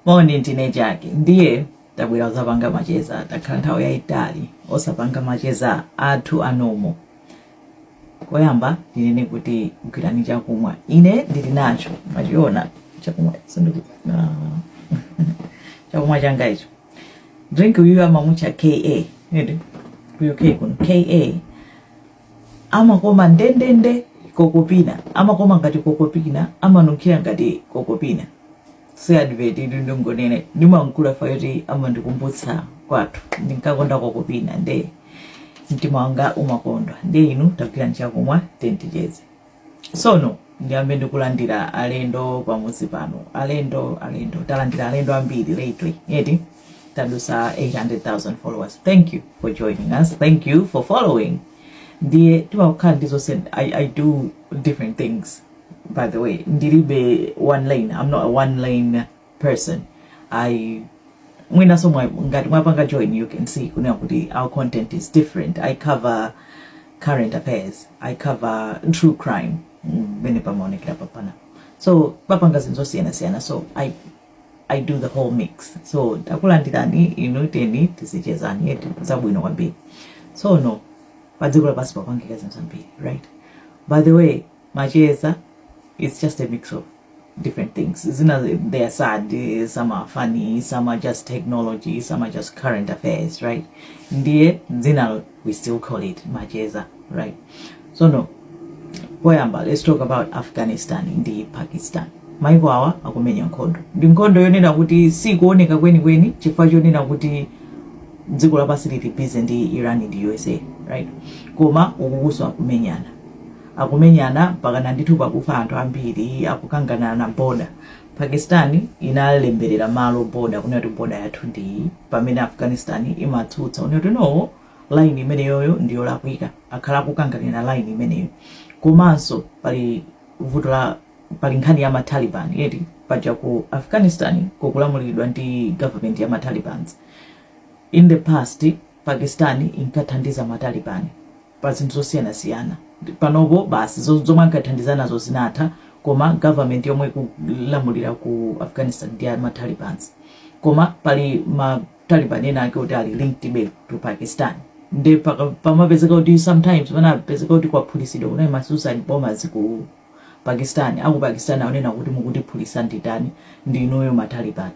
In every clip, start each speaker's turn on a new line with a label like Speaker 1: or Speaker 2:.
Speaker 1: Moni, ndine Jaki. Ndiye tabwera kuzapanga macheza. Takhala nthawi yayitali osapanga macheza athu anomo. Koyamba ndinene kuti gwirani chakumwa. Ine ndili nacho, machiona chakumwa. Chakumwa changa icho, drink uyu amamutcha ka edi ku UK kuno. Ka amakoma ndendende Kokopina, amakoma ngati Kokopina, amanunkhira ngati Kokopina. Si advert ili, ndingonene ndimankula fayoti amandikumbutsa kwathu, ndinkakonda Kokopina, nde mtima wanga umakondwa. Nde inu tagwirani chakumwa, tenticheze. Sono ndiyambe ndikulandira alendo pamudzi pano. Alendo, alendo, talandira alendo ambiri lately eti. Tadusa 800,000 followers. Thank you for joining us, thank you for following. Ndiye timakhala ndi zonse. I do different things, by the way. Ndilibe one lane, I'm not a one lane person. I mwinaso ngati mwapanga join, you can see kunena kuti our content is different. I cover current affairs, I cover true crime, mmene pamaonekera papana. So papanga zinthu zosiyanasiyana, so I do the whole mix. So takulandirani inu, teni tizichezani eti, zabwino kwambiri. So no, pa dziko lapansi papangika zinthu zambiri, right? By the way, macheza, it's just a mix of different things. Zina they are sad, some are funny, some are just technology, some are just current affairs, right? Ndiye dzinalo we still call it macheza, right? So no, poyamba let's talk about Afghanistan ndi Pakistan. Maiko awa akumenya nkhondo. Ndi nkhondo yonena kuti sikuoneka kwenikweni chifukwa chonena kuti dziko lapansi lili busy ndi Iran ndi USA, right? Koma ukukuso akumenyana, akumenyana mpakana ndithu pakufa anthu ambiri. Akukangana na border. Pakistan inalemberera malo border, kunena kuti border yathu ndi iyi, pamene Afghanistan imatsutsa kunena kuti no, line imeneyoyo ndiyolakwika. Akhala akukanganira line imeneyo. Komanso pali vuto la, pali nkhani ya Mataliban yeti. Paja ku Afghanistan kukulamuliridwa ndi government ya Matalibans. In the past, Pakistan inkathandiza Mataliban pa zinthu zosiyanasiyana. Panopo basi, zomwe ankathandiza nazo zinatha, koma government yomwe ikulamulira ku Afghanistan ndi ya Matalibans. Koma pali Mataliban ena ake kuti ali linked back to Pakistan. Nde pamapezeka kuti sometimes panapezeka kuti kwaphulisidwa, kunali ma suicide bombers ku Pakistan. Aku Pakistan aonena kuti mukutiphulisa nditani? Ndinuyo Mataliban.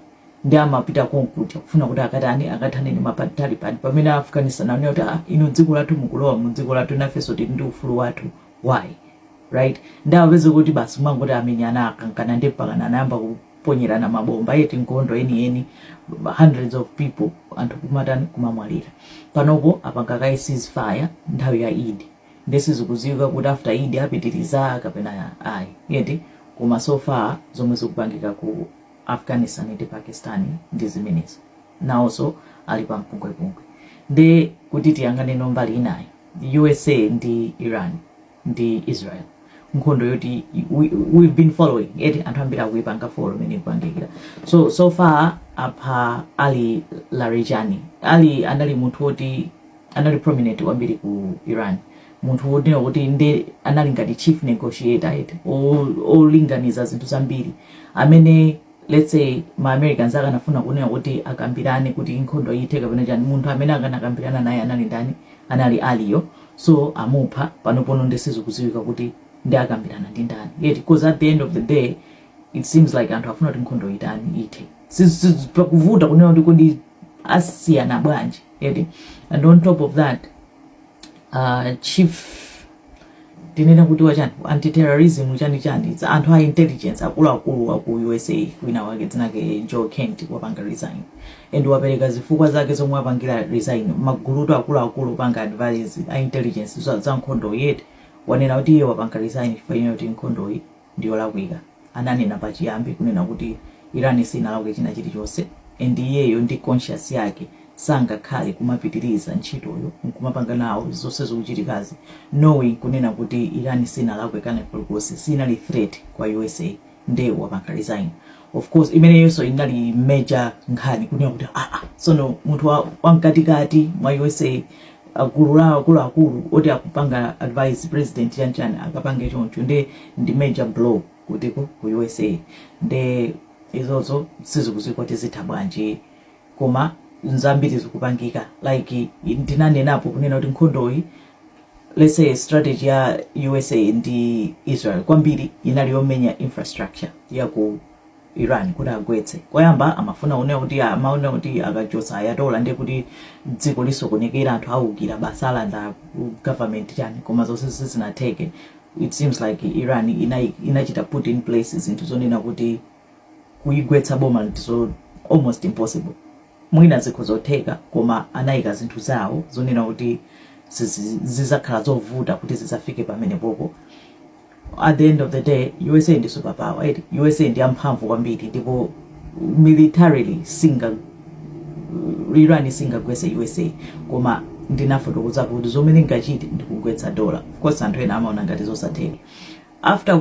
Speaker 1: Ndi amapita konkuja kufuna kuti akatani? Akathane ndi Mataliban, pamene Afghanistan aonena kuti, ah, inu dziko lathu, mukulowa mu dziko lathu, nafenso tili ndi ufulu wathu, why, right? Ndi amapeza kuti basi mangoti amenyana, akankana, ndi mpakana anayamba kuponyerana mabomba eti, nkhondo enieni, hundreds of people, anthu kumatani? Kumamwalira. Panopo apanga kaye ceasefire nthawi ya Eid. Ndesizikudziwika kuti after Eid apitiriza kapena ayi yeti. Koma so far zomwe zikupangika ku Afghanistan ndi Pakistan ndi zimenezo. Nawonso ali pa mpungwepungwe. Ndi kuti tiyang'ane mbali inayi, USA ndi Iran ndi Israel, nkhondo yoti we've been following eti. Anthu ambiri akuipanga follow imene ikupangikira. So far apha Ali Larijani. Ali anali munthu woti anali prominent kwambiri ku Iran, munthu wonena kuti nde anali ngati chief negotiator eti, olinganiza zinthu zambiri, amene let's say ma Americans akanafuna kunena kuti akambirane kuti nkhondo ithe kapena chani, munthu amene akanakambirana naye anali ndani? Anali Aliyo. So amupha. Panopono ndisizikudziwika kuti ndi akambirana ndi ndani yeti, because at the end of the day it seems like anthu afuna kuti nkhondo itani? Ithe. Pakuvuta kunena kuti kodi asiyana bwanji yeti. And on top of that, chief, tinene kuti wachani, anti-terrorism chani chani, anthu a intelligence akuluakulu aku USA, wina wake dzinake Joe Kent, wapanga resign and wapereka zifukwa zake zomwe apangira resign. Maguluto akuluakulu panga advise a intelligence za nkhondo yeti, wanena kuti iye wapanga resign chifukwa chonena kuti nkhondoyi ndiyolakwika. Ananena pachiyambi kunena kuti Iran sinalakwe china chilichonse, and iyeyo ndi conscience yake sangakhale kumapitiriza ntchitoyo nkumapanga nawo zonse zikuchitikazi, knowing kunena kuti Iran sinalakwe kana kalikonse, sinali threat kwa USA. Nde wapanga resign. Of course imeneyonso inali major nkhani kunena kuti aa, sono munthu wamkatikati mwa USA, gulu la akuluakulu oti akupanga advice president chanchani, akapange choncho, nde ndi major blow kutiko ku USA. Nde Izozo sizikudziwika kuti zitha bwanji, koma nzambiri zikupangika. Like ndinanenapo kunena kuti nkhondoyi, let's say strategy ya USA ndi Israel kwambiri inali yomenya infrastructure ya ku Iran kuti agwetse. Koyamba amafuna kunena kuti, amaona kuti akachotsa Ayatollah ndiye kuti dziko lisokonekera, anthu awukira, basi alanda government chani, koma zonse sizinatheke. It seems like Iran inachita put in place zinthu zonena kuti kuyigwetsa boma ndizo almost impossible. Mwina zikhozotheka, koma anayika zinthu zawo zonena kuti zizakhala zovuta kuti zizafike pamene popo. At the end of the day, USA ndi superpower, right? USA ndi amphamvu kwambiri, ndipo militarily singa Iran singagwetse USA. Koma ndinafotokoza kuti zomwe ndingachite ndikugwetsa dola. Of course anthu ena amaona ngati zosatheka. After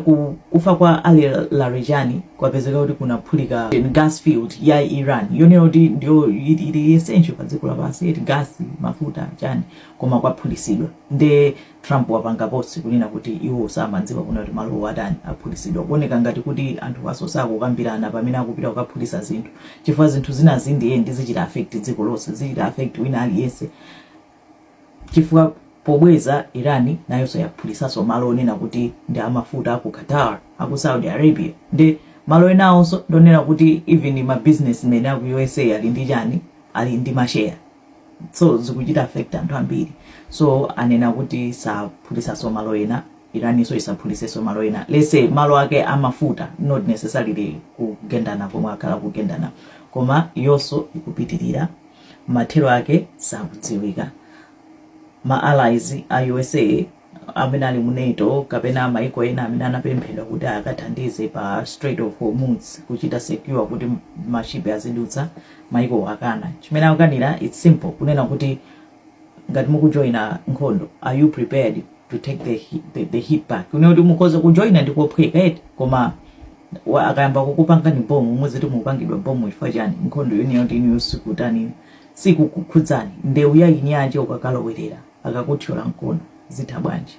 Speaker 1: kufa kwa Ali Larijani, kwapezeka kuti kunaphulika gas field ya Iran yonena kuti ndiyo ili essential pa dziko lapansi eti, gas, mafuta, chani, koma kwaphulisidwa. Nde Trump wapanga post kunena kuti iwo samadziwa kuna kuti malowo atani, aphulisidwa. Kuoneka ngati kuti anthu aso sakukambirana pamene akupita kukaphulisa zinthu, chifukwa zinthu zinazi ndiye ndizichita affect dziko lonse, zichita affect wina aliyense, chifukwa pobweza Iran nayonso yaphulisanso malo onena kuti ndi amafuta aku Qatar, aku Saudi Arabia, ndi malo enawonso ndonena kuti even ma businessmen aku USA ali ndi chani, ali ndi mashare. So zikuchita affect anthu ambiri. So anena kuti saphulisanso malo ena, Iraninso isaphulisenso malo ena, let's say malo ake amafuta, not necessarily kugendana komwe akhala kugendana, koma iyonso ikupitirira. Mathero ake sakudziwika. Ma allies a USA amene ali mu NATO kapena maiko ena amene anapemphedwa kuti akathandize pa Strait of Hormuz kuchita secure kuti mashipi azidutsa, maiko akana. Chimene akukanira, it's simple, kunena kuti ngati mukujoyina nkhondo, are you prepared to take the hit back? Kunena kuti mukhoza kujoyina ndikophweka eti, koma akayamba kukupangani bomu, muziti mukupangidwa bomu chifukwa chani? Nkhondo yonena kuti inuyo sikutani, sikukukhudzani, ndewu ya inyanja ukakalowerera, akakuthyola mkono zitha bwanji?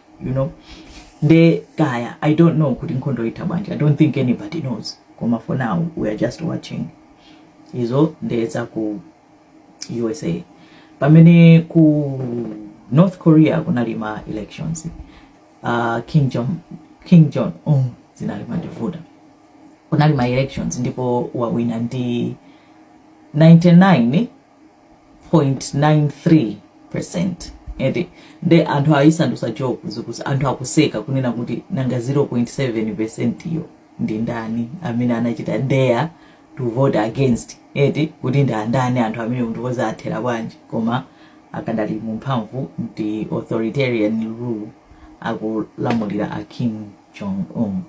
Speaker 1: Nde kaya, I don't know kuti nkhondo itha bwanji. I don't think anybody knows, koma for now we are just watching. Izo ndeza ku USA. Pamene ku North Korea kunali ma elections, Kim Jong Un zinali mandivuta. Kunali ma elections ndipo wawina ndi 99.93%, eti? Nde anthu ayisandusa joke, zikuti anthu akuseka kunena kuti nanga 0.7% iyo ndi ndani amene anachita dare to vote against, eti? Kuti ndi andani anthu amene ndikoza athera bwanji? Koma akadali mu mphamvu, ndi authoritarian rule akulamulira a Kim Jong Un.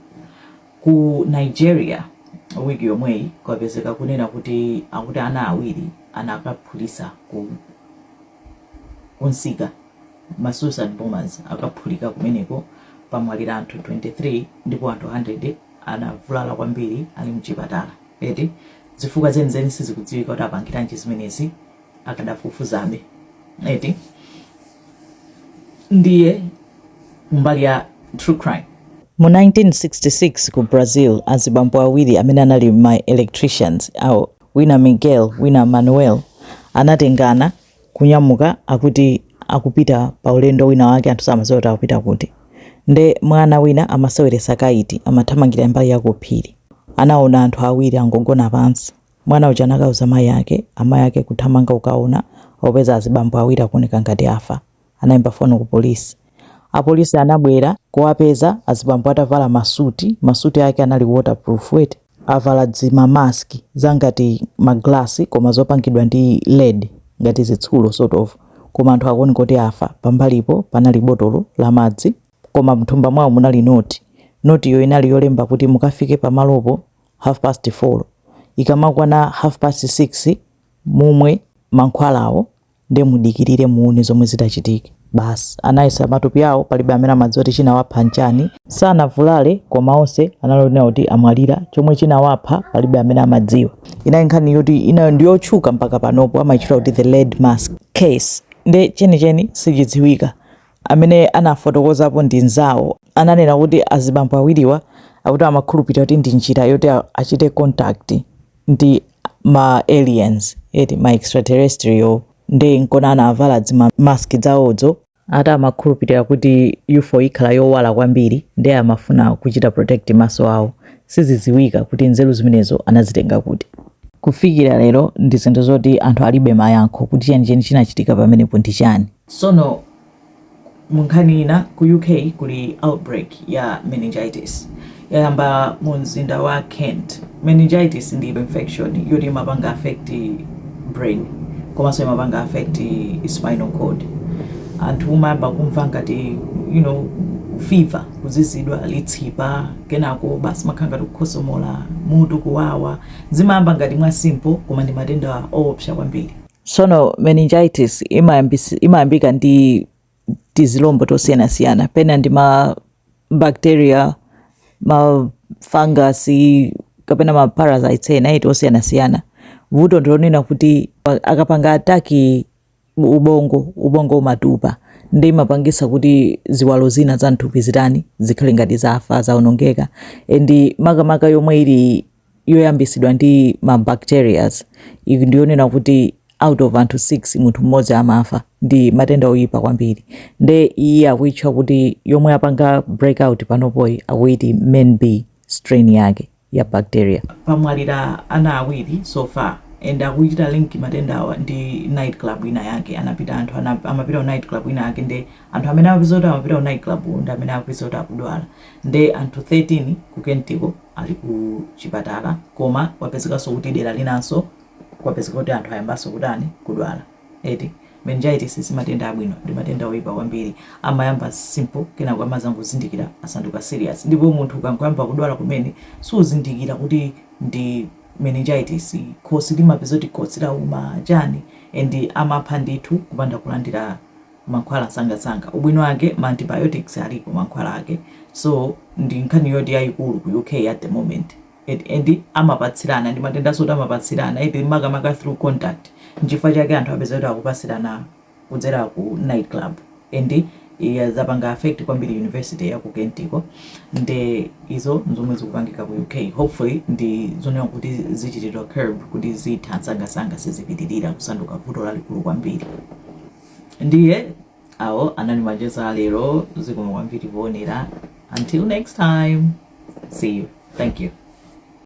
Speaker 1: Ku Nigeria wiki yomweyi kwapezeka kunena kuti akuti ana awiri anakaphulisa ku kunsika, ma suicide bombers akaphulika kumeneko, pamwalira anthu 23 ndipo anthu 100 anavulala kwambiri, ali mchipatala, eti? Zifukwa zenizeni sizikudziwika kuti apangiranji zimenezi, akadafufuzabe, eti? Ndiye mbali ya true crime. Mu 1966 ku Brazil, azibambo awiri amene anali ma electricians awo, wina Miguel, wina Manuel, anatengana kunyamuka, akuti akupita pa ulendo wina wake, anthu samadziwa kuti akupita kuti. Nde mwana wina amaseweresa kite, amathamangira mbali ya kuphiri, anaona anthu awiri angogona pansi. Mwana uja anakauza mayi ake. Amayi ake kuthamanga kukaona, opeza azibambo awiri akuoneka ngati afa. Anayimba foni ku polisi. Apolisi anabwera kuwapeza azibambo atavala masuti, masuti ake anali waterproof, eti? Avala dzima mask zangati maglasi koma zopangidwa ndi lead, ngati zitsulo sort of, koma anthu akuoneka kuti afa. Pambalipo panali botolo la madzi, koma mthumba mwawo munali noti. Notiyo inali yolemba kuti mukafike pamalopo 4:30, ikamakwana 6:30 mumwe mankhwalawo, ndiye mudikirire muone zomwe zitachitike. Basi, anayesa matupi awo, palibe amene amadziwa kuti chinawapha nchani. Sanavulale, koma onse analonera kuti amwalira. Chomwe chinawapha palibe amene amadziwa. Inali nkhani yoti inayo ndiyotchuka mpaka panopo, amayitchula kuti the lead mask case. Nde chenicheni sichidziwika. Amene anafotokozapo ndi nzawo, ananena kuti azibambo awiriwa akuti amakhulupirira kuti ndi njira yoti achite contact Ndi ma aliens eti, ma extraterrestrial, ndi nkona anavala dzima mask dzawodzo. Ati amakhulupirira kuti UFO ikhala yowala kwambiri, ndi amafuna kuchita protect maso awo. Sizidziwika kuti nzeru zimenezo anazitenga kuti. Kufikira lero ndi zinthu zoti anthu alibe mayankho kuti chenicheni chinachitika pamenepo ndi chani. Sono munkhani ina, ku UK kuli outbreak ya meningitis, yayamba mu mzinda wa Kent. Meningitis ndi infection yoti imapanga affect brain komanso imapanga affect spinal cord. Anthu umayamba kumva ngati fever, kuzizidwa, litsipa, kenako basi makhala ngati kukhosomola, mutu kuwawa. Zimayamba ngati mwa simple, koma ndi matenda oopsa kwambiri. Sono meningitis imayambika ndi tizilombo tosiyanasiyana, pena ndi ma bacteria, ma fungus kapena ma parasites ena iti osiyanasiyana. Vuto ndilonena kuti akapanga attack ubongo, ubongo umatupa, ndi imapangisa kuti ziwalo zina za mthupi zitani? Zikhale ngati zafa, zaonongeka. And makamaka yomwe ili yoyambisidwa ndi ma bacterias iyi ndiyonena kuti out of anthu 6, munthu mmodzi amafa. Ndi matenda oyipa kwambiri. Nde iye akuitcha kuti yomwe apanga breakout panopoyi akuiti MenB strain yake ya bacteria. Pamwalira ana awiri so far, and akuchita link matenda awa ndi night club ina yake anapita anthu amapita ku night club ina yake. Nde anthu amene amapeza kuti amapita ku night club ndi amene akupeza kuti akudwala. Nde anthu 13 ku Kentiko ali ku chipatala, koma kwapezekanso kuti dera linanso kwapezeka kuti anthu ayambanso kutani? Kudwala eti. Meningitis si matenda abwino, ndi matenda oyipa kwambiri. Amayamba simple, kenako amazangozindikira asanduka serious. Ndipo munthu ukangoyamba kudwala kumene, suzindikira kuti ndi meningitis. Khosi limapeza kuti khosi lauma chani, and amapha ndithu kupanda kulandira mankhwala sangasanga. Ubwino wake ma antibiotics alipo, mankhwala ake. So ndi nkhani yoti yayikulu ku UK at the moment. And amapatsirana, ndi matenda soti amapatsirana iti, makamaka through contact. Nchifukwa chake anthu apeza kuti akupasirana kudzera ku night club, and zapanga affect kwambiri university ya ku Kentiko. Nde izo nzomwe zikupangika ku UK. Hopefully ndi zonena kuti zichitidwa curb, kuti zitha msangasanga, sizipitirira kusanduka vuto lalikulu kwambiri. Ndiye awo anali macheza alero. Zikomo kwambiri poonera. Until next time, see you. Thank you.